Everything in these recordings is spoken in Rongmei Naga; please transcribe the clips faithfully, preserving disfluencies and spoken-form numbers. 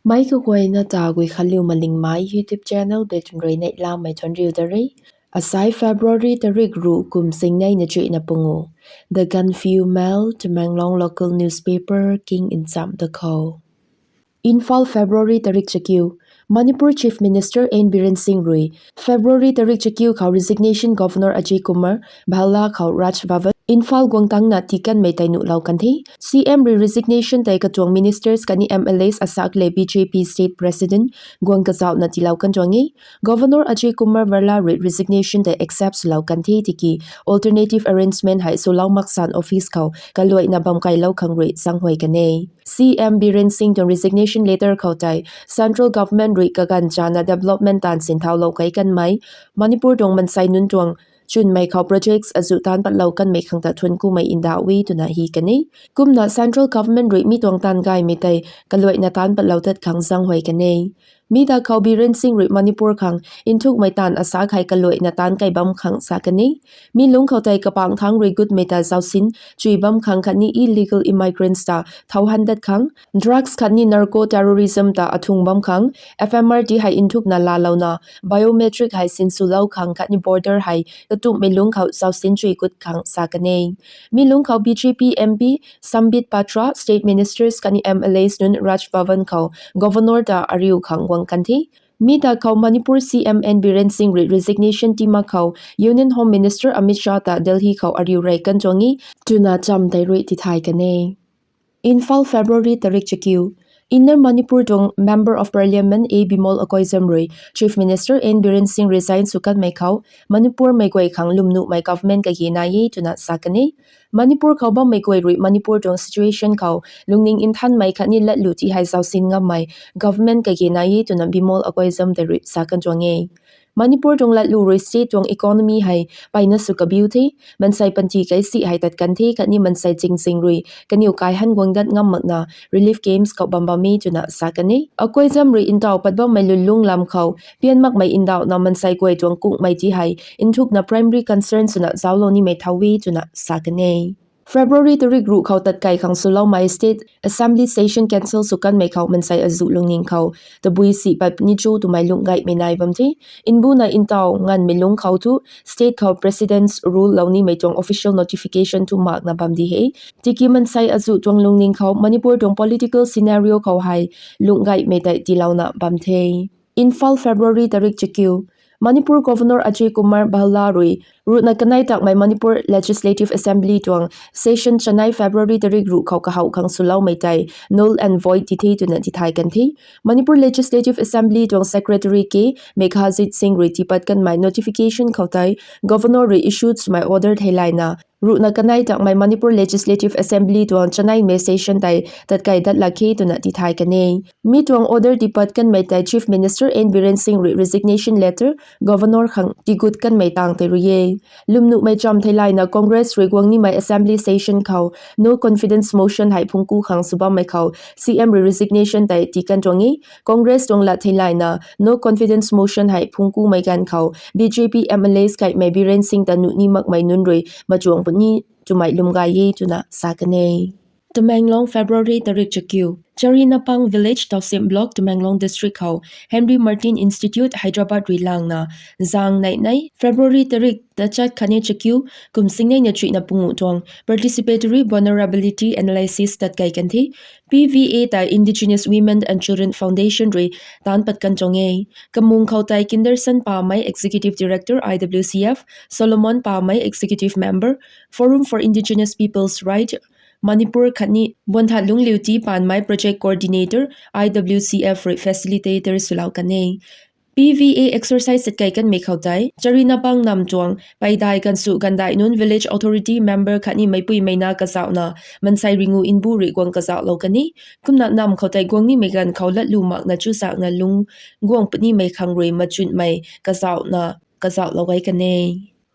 Mei kaguayna ta Guikhanliu Malingmei YouTube channel beichunrui neihlamei thuanriu da re. Asai February tarik ruh kum singnei na chuihna pungu. The Gaanphiu Mail, Tamenglong local newspaper king ncham da khou. Imphal, February tarik chakiu. Manipur Chief Minister N Biren Singh rui February tarik chakiu khou resignation Governor Ajay Kumar Bhalla khou Raj Bhavan, Imphal guang tangna tii kanmei tei nuhlou kan the. C M rui resignation tei katuang ministers khatni M L As asak le B J P state president guang kazauhna tiilou kan tuang e. Governor Ajay Kumar Bhalla rui resignation tei accept swlou kan the tiki alternative arrangement hei swlou maksan office khou kaluaina bam kailou khang rui zaenghuay kan e. C M Biren Singh tuang resignation letter khou tei central government rui kaganv chana development taanv sinthaulou kai kanmei, Manipur tuang mansei nunc tuang chwnmei khou projects azuh taanc patlou kanmei khang ta thuanc kumei ndauh e twna hi kan e. Kumna central government rui mi tuang taanv gaymei tei kaluaina taanc patlou tat khang zaenghuay kan e. Mi da khou Biren Singh rui Manipur khang nthukmei taanv asak hei kaluaina taanc kai bam khang sa kan e. Mi lungc khou tei kapangc thangc rui gutmei ta zausin chui bam khang khatni illegal immigrants ta thau han dat khang, drugs khatni narco terrorism ta athung bam khang, F M R T hei nthukna laalouna, biometric hei sinswlou khang khatni border hei katumhmei lungc khou zausin chui gut khang sa kan e. Mi lungc khou B J P M P Sambit Patra, state ministers khatni M L As nunc Raj Bhavan khou Governor ta ariu khang guang kan the. Mi da khou Manipur C M N Biren Singh rui resignation tii mak khou Union Home Minister Amit Shah ta Delhi khou ariu rey kan tuang e twna cham tei rui tithay kan e. Imphal, February tarik chakiu. Inner Manipur tuang Member of Parliament A Bimol Akoijam rui Chief Minister N Biren Singh resign sw kanmei khou Manipur mei guay khang lwmnuhmei government kage nai e twna sa kan e. Manipur khou bammei guay rui Manipur tuang situation khou lungning nthanmei khatni latlu ti hei zausin ngammei government kage nai e twna Bimol Akoijam tei rui sa kan tuang e. Manipur tuang latlu rui state tuang economy hei peyna sw kabiu the, mansei panty kaisi hei tat kan the khatni mansei chingzing rui kaniw kai han guang dat ngam makna relief camps khou bam bam e twna sa kan e. Akoijam rui ntaw pat bammei lwnlung lam khou pian makmei ndauhna mansei guay tuang kungmei ti hei nthukna primary concern swna zauclou nimei thau e twna sa kan e. February tarik ruh khou tatkai khang swloumei State Assembly session cancel sw kanmei khou mansei azuh lungning khou tabui si pat puni cho twmei lungh gaymei nai bam the. Mbuna ntaw nganvmei lungc khou thu state khou President's Rule lou nimei tuang official notification thu makna bam di he. Tiki mansei azuh tuang lungning khou Manipur tuang political scenario khou hei lungh gaymei tei tiilouna bam the. Imphal, February tarik chakiu. Manipur Governor Ajay Kumar Bhalla rui ruhna kanei takmei Manipur Legislative Assembly tuang session chanei February tarik ruh khou kahouh khang swloumei tei null and void ti the twna tithay kan the. Manipur Legislative Assembly tuang Secretary K Meghajit Singh rui tiipat kanmei notification khou tei Governor rui issue swmei order theilayna ruhna kanei takmei Manipur Legislative Assembly tuang chaneimei session tei tatkai dat lak khe twna tithay kan e. Mi tuang order tiipat kanmei tei Chief Minister N Biren Singh rui resignation letter Governor khang tiigut kanmei tang tei rui e. Lwmnuhmei cham theilayna Congress rui guang nimei Assembly session khou no confidence motion hei phungc ku khang sw bammei khou C M rui resignation tei tii kan tuang e. Congress tuang lat theilayna no confidence motion hei phungc kumei ganv khou B J P M L As kaimei Biren Singh ta nuh ni makmei nunc rui machuang puni twmei lwm gay e twna sa kan e. Tamenglong, February tarik chakiu. Charinapang Village, Tousem Block, Tamenglong District khou Henry Martyn Institute, Hyderabad rui langna zang neih nei February tarik tachat khatni chakiu kum singnei na chuihna pungu tuang participatory vulnerability analysis tatkai kan the. P V A ta Indigenous Women and Children Foundation rui taanc pat kan tuang e. Kamung khou tei Kinderson Pamei, Executive Director, I W C F, Solomon Pamei, Executive Member, Forum for Indigenous People's Right, Manipur khatni Buanthat Lungliu T Panmei, Project Coordinator, I W C F rui facilitator swlou kan e. P V A exercise tatkai kanmei khou tei Charinapang nam tuang peidai gansu gandai nunc village authority member khatni meicpui meina kazauhna mansei ringu nbu rui guang kazauhlou kan e. Kumna nam khou tei guang nimei ganv khou latlu makna chuzaenghna lung guang punimei khang rui machunmei kazauhna kazauhlou gay kan e.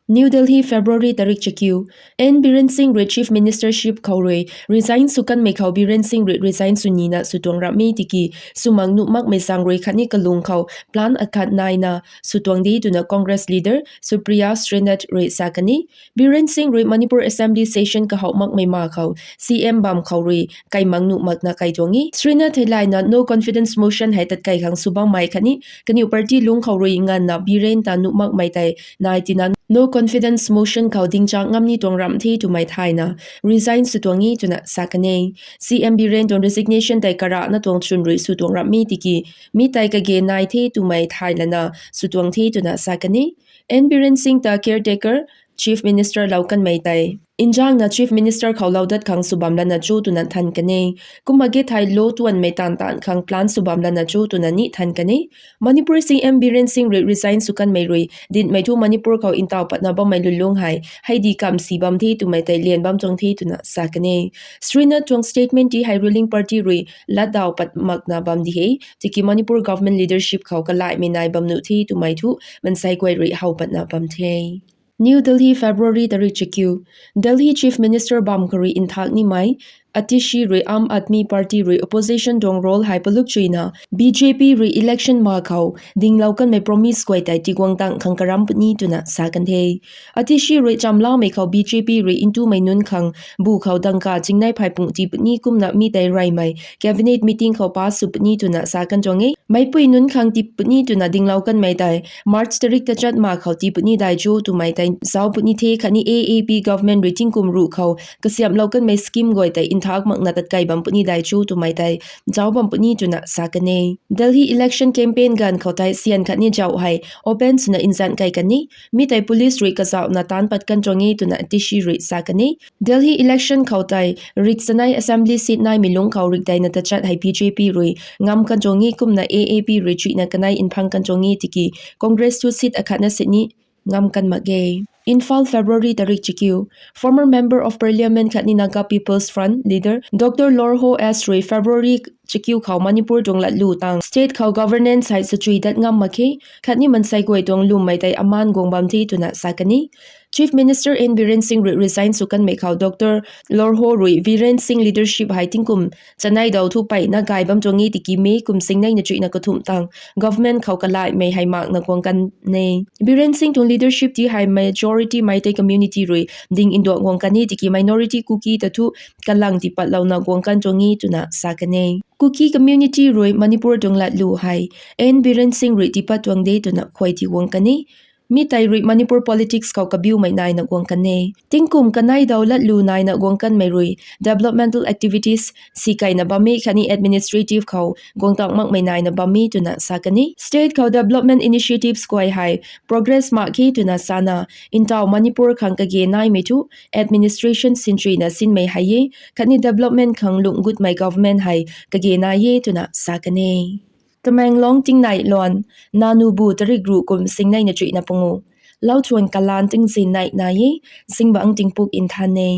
New Delhi, February tarik chakiu. N Biren Singh rui Chief Ministership khou rui resign sw kanmei khou Biren Singh rui resign sw nina sw tuang ramh e tiki, swmang nuh makmei zaeng rui khatni kalung khou plan akhat naina sw tuang de twna Congress leader Supriya Srinath rui sa kan e. Biren Singh rui Manipur Assembly session kahouh makmei ma khou C M bam khou rui kaimang nuh makna kai tuang e. Srinath theilayna no confidence motion hei tatkai khang sw bammei khatni kaniw party lungc khou rui nganvna Biren ta nuh makmei tei nai tina no confidence motion khou dingchang ngam ni tuang ramh the twmei thayna resign sw tuang e twna sa kan e. C M Biren tuang resignation tei karana tuang chwn rui sw tuang ramh e tiki, mi tei kage nai the twmei thay lana sw tuang the twna sa kan e. N Biren Singh ta caretaker Chief Minister lou kanmei tei nzangna Chief Minister khou lou dat khang sw bam lana cho twna than kan e. Kumna ge thei lo tuanmei taanv taanv khang plan sw bam lana cho twna ni than kan e. Manipur C M Biren Singh rui resign sw kanmei rui dinhmei thu Manipur khou ntaw patna bammei lwnlung hei hei di kamv si bam the twmei tei lian bam tuang the twna sa kan e. Srinath tuang statement ti hei ruling party rui latdaw pat makna bam di he tiki Manipur government leadership khou kalaimei nai bam nuh the twmei thu mansei guay rui how patna bam the. New Delhi, February tarik chakiu. Delhi Chief Minister bam khou rui nthak nimei Atishi rui Aam Aadmi Party rui opposition tuang role hei paluk chuina B J P rui election ma khou dinglou kanmei promise guay tei tiguang tang khang karam puni twna sa kan the. Atishi rui chamlamei khou B J P rui ntumei nunc khang bu khou dangka chingnei phey pung tii puni kumna mi tei reymei cabinet meeting khou pass sw puni twna sa kan tuang e. Meipui nunc khang tii puni twna dinglou kanmei tei March tarik tachat ma khou tii puni dai cho twmei tei zauc puni the khatni A A P government rui tingkum ruh khou kasiamhlou kanmei scheme guay tei nthak makna tatkai bam puni dai cho twmei tei zauc bam puni twna sa kan e. Delhi election campaign ganv khou tei syan khatni zauh hei open swna nzan kai kan e. Mi tei police rui kazauhna taanc pat kan tuang e twna Atishi rui sa kan e. Delhi election khou tei rik chanei assembly seat naimei lungc khou rikdeina tachat hei B J P rui ngam kan tuang e kumna A A P rui chuihna kanei nphang kan tuang e tiki Congress thu seat akhatna sini ngam kan mak ge. Imphal, February tarik chakiu. Former Member of Parliament khatni Naga People's Front leader Doctor Lorho S rui February chakiu khou Manipur tuang latlu tang state khou governance hei sachui dat ngam mak khe khatni mansei guay tuang lwmmei tei aman guang bam the twna sa kan e. Chief Minister N Biren Singh rui resign sw kanmei khou Doctor Lorho rui Biren Singh leadership hei tingkum chanei daw thu peyna gay bam tuang e tiki May kum singneina chuihna kathumh tang government khou kalaimei hei makna guang kan e. Biren Singh tuang leadership ti hei majority Meitei community rui ding nduak guang kan e tiki minority Kuki ta thu kalang tii patlouna guang kan tuang e twna sa kan e. Kuki community rui Manipur tuang latlu hei N Biren Singh rui tiipat tuang de twna khuay ti guang kan e. Mi tei rui Manipur politics khou kabiumei naina guang kan e. Tingkum kanei daw latlu naina guang kanmei rui developmental activities sikaina bam e khatni administrative khou guang tang makmei naina bam e twna sa kan e. State khou development initiatives guay hei progress mak khe twna sana, ntaw Manipur khang kage naimei thu administration sinchuina sinmei hei e khatni development khang lung gutmei government hei kage nai e twna sa kan e. Tamenglong tingnai luan, nanubu tarik ruh kum singneina chuihna pangu. Lauthuan kalan tingzin nai nai e, zingbangc tingpuk nthan e.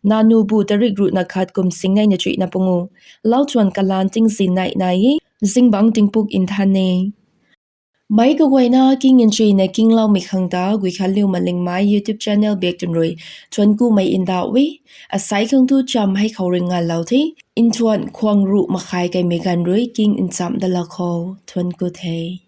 Nanubu tarik ruhna khat kum singneina chuihna pangu. Lauthuan kalan tingzin nai nai e, zingbangc tingpuk nthan e. Meic kaguayna king nchuina kingloumei khang ta Guikhanliu Malingmei YouTube channel biak twn rui thuanckumei ndauh e. Asai khang tu cham hei khou rui nganlou the. Nthuan khwang ruh makhai kaimei ganv rui king nchamh dat lak khou thuancku the.